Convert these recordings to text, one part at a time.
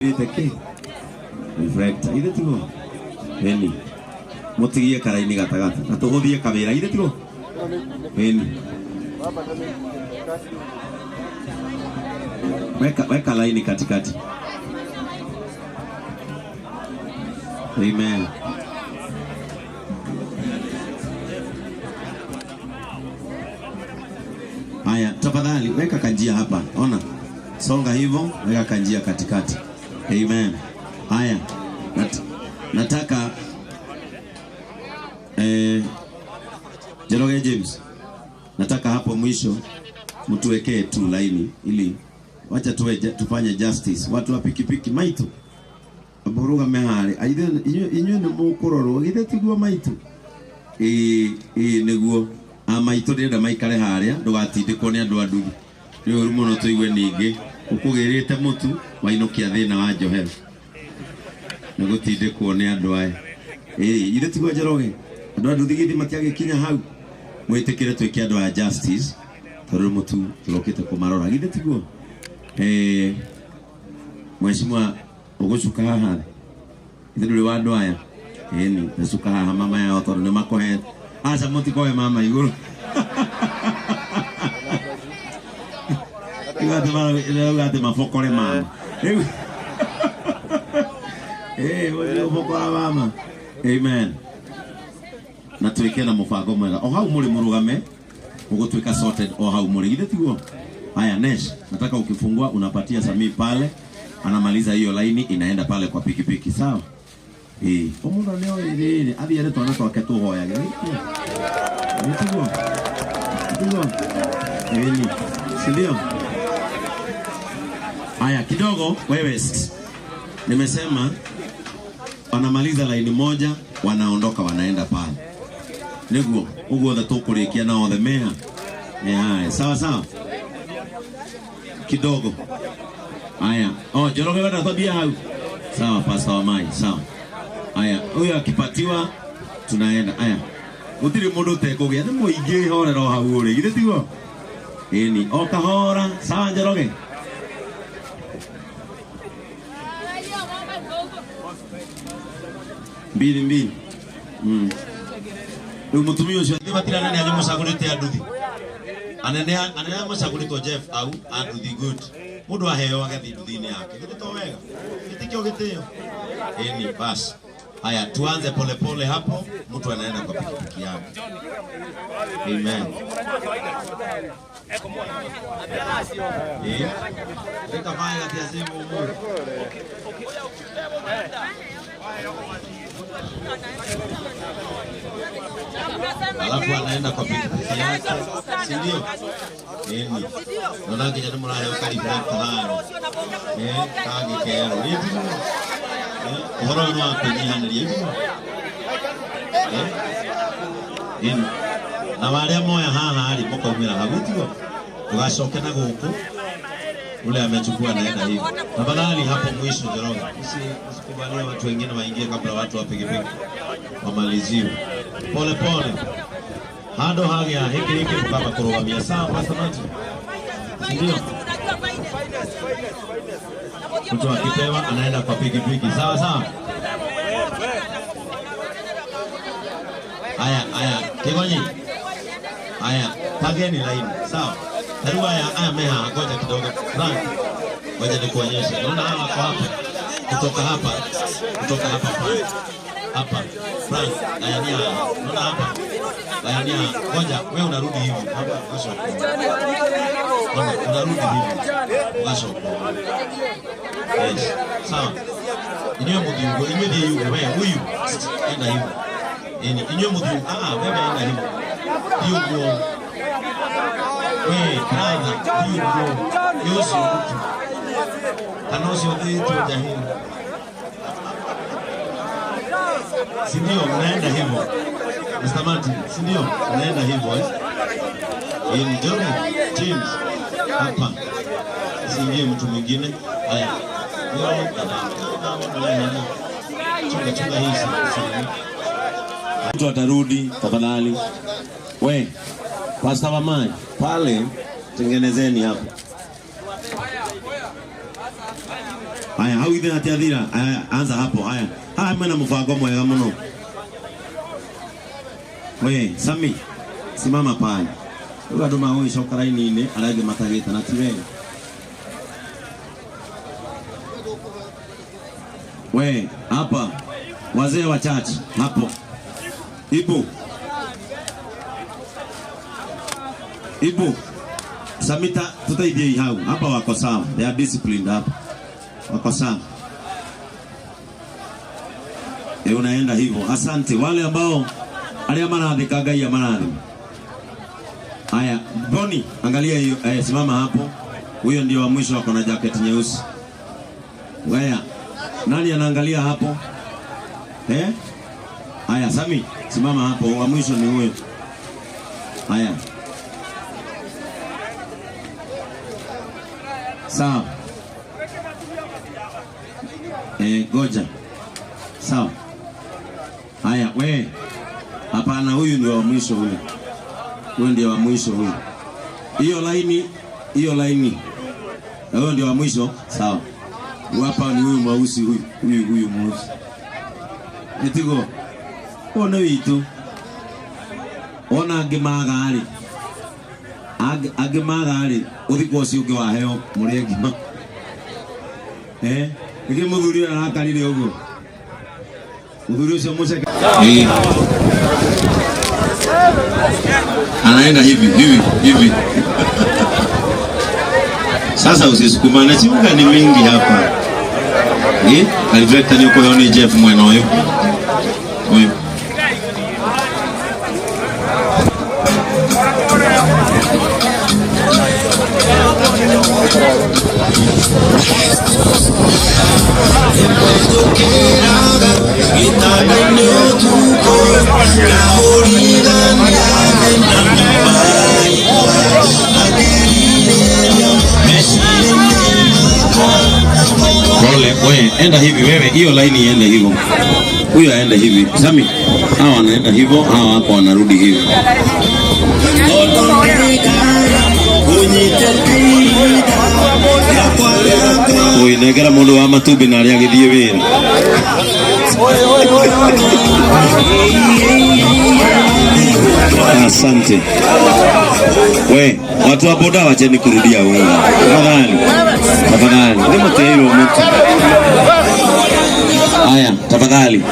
Ki reflector ithe tiguo eni mutigie karaini gatagata na tuguthie kawira ithe tiguo eni weka laini katikati. Amen. Haya, tafadhali weka kanjia hapa. Ona. Songa hivyo, weka kanjia katikati. Amen. Haya. Nataka Njoroge James. Nataka hapo mwisho mtuwekee tu laini ili wacha tufanye justice. Watu wa pikipiki maitu. Boruga mehari. Aithe inywe ni mukurorwo githe tiguo maitu. Niguo amaitu ndenda maikare haria ndugatindikwo ni andu a nduthi. Ni uru muno tuigue ningi ukugirite mutu wainukia thina wa njohero. Ni gutindikwo ni andu aya. Ithe tiguo Njoroge. Andu a nduthi githi matiagikinya hau. Mwitikire twike andu a justice tondu mutu turokite kumarora githe tiguo. Mheshimiwa ugucuka haha ithe nduri wa andu aya ĩni ndacuka haha mama yao tondu nĩ makohete aca mũtikoe mama igũrũ igate atĩ mabokore mama rĩu mũtibokora mama. Amen. Na twĩke na mũbango mwega o hau mũrĩ mũrũgame mũgũtuĩka sorted o hau mũrĩ githĩ tiguo. Haya, Nesh, nataka ukifungua unapatia Samii pale, anamaliza hiyo laini inaenda pale kwa pikipiki, sawa? Omundu neo iri athiere twana twake tuhoyage. Nitiguo. Nitiguo. Nini? Si ndio? Haya, kidogo wewe. Nimesema wanamaliza laini moja, wanaondoka wanaenda pale. Niguo, uguo the tukurikia na othe meha. Haya, sawa sawa. Kidogo. Haya. Oh, Njoroge wewe tabia hau. Sawa, Pastor Wamai, sawa. Haya, huyo akipatiwa tunaenda. Haya. Gutiri mundu utekũgĩa nĩ mũingĩ horero hau ũrĩ. Githĩ tiguo? Ĩni, o kahora, sawa Njoroge. Mbili mbili. Rĩu mũtumia ũcio thĩ matira nene anyu mũcagũrĩte anduthi. Anene anene macagũrĩtwo Jeff au anduthi good. Mundu aheo agathi nduthi-inĩ yake. Githĩ to wega? Gĩtikĩo gĩtĩo. Ĩni, basi. Haya, tuanze polepole hapo, mtu anaenda kwa pikipiki yake. Amen. Reka vaya katia simu mu. Alafu anaenda kwa pikipiki yake, si ndio? Eni. Naona kijana mraheo karibu tano. Kagi kero. Uhoro no akunyihanĩria ĩno na warĩa moya haha rĩ mũkaumĩra hau tiguo tũgacoke na gũkũ ule amechukua naenda hivi. Tafadhali hapo mwisho Njoroge, usikubalie watu wengine waingie kabla watu wa pikipiki wamaliziwe. Pole pole hado hagia hiki hiki baba kurugamia sawa Pastor Martin, ndio mtu akipewa anaenda kwa pikipiki, sawa sawa. Haya haya Kigonyi, haya pageni laini, sawa. Taruba haya haya meha, ngoja kidogo Frank, ngoja nikuonyeshe. Naona hawa kwa hapa, kutoka hapa, kutoka hapa Frank, hapa Frank, haya ni haya, naona hapa haya ni haya, ngoja wewe unarudi hivi hapa, kesho unarudi hivi kesho. Yes, sawa. Inywe muthiugo, inywe thiĩ yugo, we huyu enda hivyo. Eni inywe muthiugo, wewe enda hivyo. Thiĩ ũguo. We brother, thiĩ ũguo. Nĩ ũcio mũtu. Kana ũcio ũthĩĩtwo njahĩri. Si ndio mnaenda hivyo. Mr. Martin, si ndio mnaenda hivyo eh? Eni Johnny James hapa. Siingie mtu mwingine. Haya. Chunga hii sana. Mtu atarudi tafadhali. We, Pastor Wamai, pale tengenezeni hapo. Haya, hau ithe hatiathira. Haya, anza hapo. Haya. Haya, mwena mubango mwega muno. We, Sami, simama pale. Rĩu andũ magũgĩcoka raini-inĩ arĩa angĩ matagĩte na ti wega. We, hapa wazee wa church hapo. Ibu. Ibu. Samita tutaidie hau. Hapa wako sawa. They are disciplined hapa. Wako sawa. E, unaenda hivyo. Asante wale ambao aria marathika Ngai amarathime. Haya, Boni, angalia hiyo, simama hapo. Huyo ndio wa mwisho ako na jacket nyeusi. Waya. Nani anaangalia hapo? Eh? Haya, Sami, simama hapo. Wa mwisho ni huyo. Haya. Sawa. Goja. Sawa. Haya, we. Hapana, huyu ndio wa mwisho huyu. Huyu ndio wa mwisho huyu. Hiyo laini, hiyo laini. Huyo ndio wa mwisho, sawa. Hapa ni huyu mweusi huyu, huyu huyu mweusi. Etigo. Ona witu. Ona angimaga ri. Angimaga ri, uthiko ucio ungi waheo murie ngima. Eh? Niki muthuri arakarire uguo. Muthuri ucio muceke. Eh. Anaenda hivi hivi hivi. Sasa usisukumane, chiunga ni mingi hapa. Eh? Aliveta ni uko yoni Jeff mwena huyo. Huyo. Pole, we, enda hivi wewe, hiyo line iende hivyo. Huyo aende hivi. Sami, hawa wanaenda hivyo, hawa hapo wanarudi hivi. Oi, negera mundu wa matumbi na aria agithie wira. Asante. We, watu wa boda wacheni kurudia wewe. Tafadhali. Tafadhali. Ni mteiro mtu. Haya, tafadhali.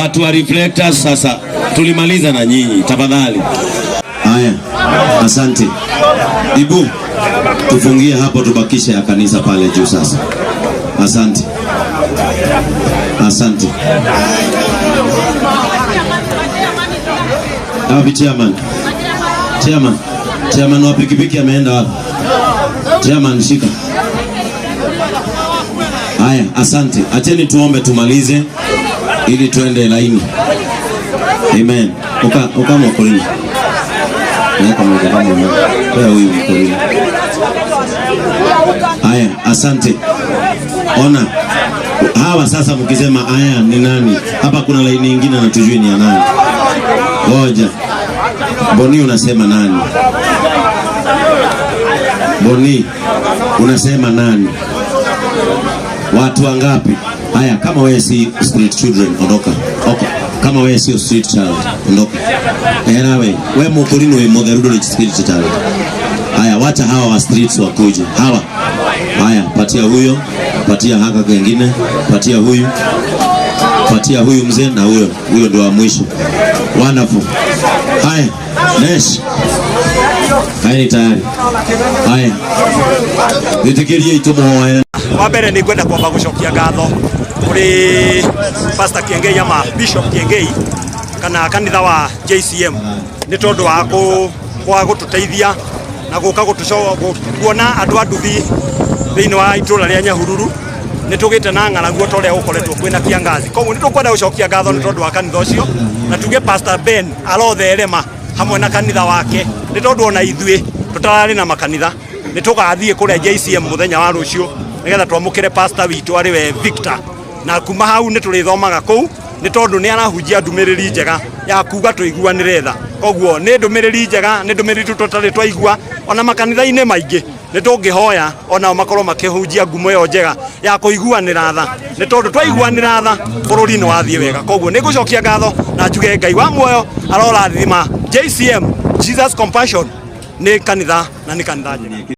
Watu wa reflectors sasa tulimaliza na nyinyi, tafadhali. Haya, asante. Ibu, tufungie hapo tubakishe ya kanisa pale juu sasa. Asante. Asante. Wapi chairman? Chairman. Chairman wa pikipiki ameenda wapi? Chairman shika. Haya, asante. Acheni tuombe tumalize ili tuende laini. Amen. Uka mwakolini. Miaka moja kama mmoja. Kwa huyu mkolini. Haya, asante. Ona. Hawa sasa mkisema haya ni nani? Hapa kuna laini nyingine na tujui ni ya nani. Ngoja. Boni unasema nani? Boni unasema nani? Watu wangapi? Haya, kama wewe si street children ondoka. Okay. Kama wewe sio street child ondoka. Era wewe, wewe mukulini wewe mutheru nduri street child. Haya, wacha hawa wa streets wakuje. Hawa. Haya, patia huyo, patia haka kengine, patia huyu. Patia huyu mzee na huyo. Huyo ndio wa mwisho. Wonderful. Haya, Nesh. Haya ni tayari. Haya. Nitikirie itumoe. Wa mbere ni ngwenda kwamba gucokia ngatho kuri Pastor Kiengei ama Bishop Kiengei kana kanitha wa JCM ni tondu wa kwa gututeithia na guka kuona andu a nduthi thiini wa itura ria Nyahururu ni tugite na ng'aragu ta uria gukoretwo kwina kiangazi. Koguo ni tukwenda gucokia ngatho ni tondu wa kanitha ucio na tuge Pastor Ben arotherema hamwe na kanitha wake ni tondu ona ithuĩ tutararĩ na makanitha ni tugathiĩ kuria JCM muthenya wa rucio nigetha twamukire pastor witu ari we Victor na kuma hau ni turithomaga kuu ni tondu ni arahunjia ndumiriri njega ya kuga tuiguanire tha. Koguo ni ndumiriri njega, ni ndumiriri tutari twaigua ona makanitha-inĩ maingĩ. Nĩ tũngĩhoya onao makorwo makĩhunjia ngumo ĩyo njega ya kũiguanĩra tha, nĩ tondũ twaiguanĩra tha bũrũri nĩ wathiĩ wega. Koguo nĩ ngũcokia ngatho na njuge Ngai wa muoyo arorathima JCM, Jesus Compassion, nĩ kanitha na nĩ kanitha njega.